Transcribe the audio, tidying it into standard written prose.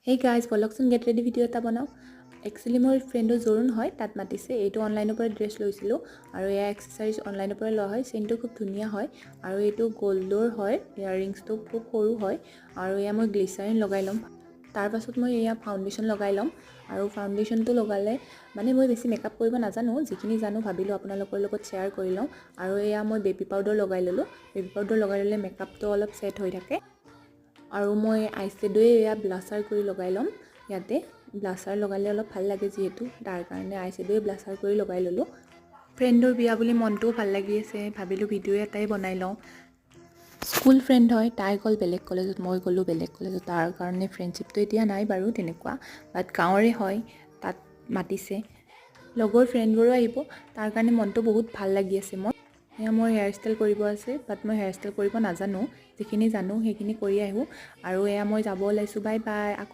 হেই guys, ব'লকচোন, get ready video' এটা বনাওঁ। একচুৱেলি মোৰ ফ্ৰেণ্ডৰ জোৰোণ হয়, তাত মাতিছে। এইটো অনলাইনৰ পৰা ড্ৰেছ লৈছিলোঁ আৰু এয়া এক্সেচাৰিজ অনলাইনৰ পৰা লোৱা হয়। চেইনটো খুব ধুনীয়া হয় আৰু এইটো গ'ল্ডৰ হয়। ইয়াৰৰিংছটো খুব সৰু হয় আৰু এয়া মই গ্লিচাৰিন লগাই ল'ম। তাৰপাছত মই এয়া ফাউণ্ডেশ্যন লগাই ল'ম। আৰু ফাউণ্ডেশ্যনটো লগালে মানে মই বেছি মেকআপ কৰিব নাজানো, যিখিনি জানো ভাবিলোঁ আপোনালোকৰ লগত শ্বেয়াৰ কৰি লওঁ। আৰু এয়া মই বেবী পাউডাৰ লগাই ল'লোঁ। বেবী পাউডাৰ লগাই ল'লে মেকআপটো অলপ ছেট হৈ থাকে। আৰু মই আই শ্বেডোৱে এয়া ব্লাছাৰ কৰি লগাই ল'ম। ইয়াতে ব্লাছাৰ লগালে অলপ ভাল লাগে যিহেতু, তাৰ কাৰণে আই শ্বেডোৱে ব্লাছাৰ কৰি লগাই ল'লোঁ। ফ্ৰেণ্ডৰ বিয়া বুলি মনটোও ভাল লাগি আছে, ভাবিলোঁ ভিডিঅ' এটাই বনাই লওঁ। স্কুল ফ্ৰেণ্ড হয়, তাই গ'ল বেলেগ কলেজত, মই গ'লোঁ বেলেগ কলেজত। তাৰ কাৰণে ফ্ৰেণ্ডশ্বিপটো এতিয়া নাই বাৰু তেনেকুৱা, বাট গাঁৱৰে হয়, তাত মাতিছে। লগৰ ফ্ৰেণ্ডবোৰো আহিব, তাৰ কাৰণে মনটো বহুত ভাল লাগি আছে মোৰ। এয়া মোৰ হেয়াৰ ষ্টাইল কৰিব আছে, বাট মই হেয়াৰ ষ্টাইল কৰিব নাজানো। যিখিনি জানো সেইখিনি কৰি আহোঁ। আৰু এয়া মই যাব ওলাইছোঁ। বাই বাই আকৌ।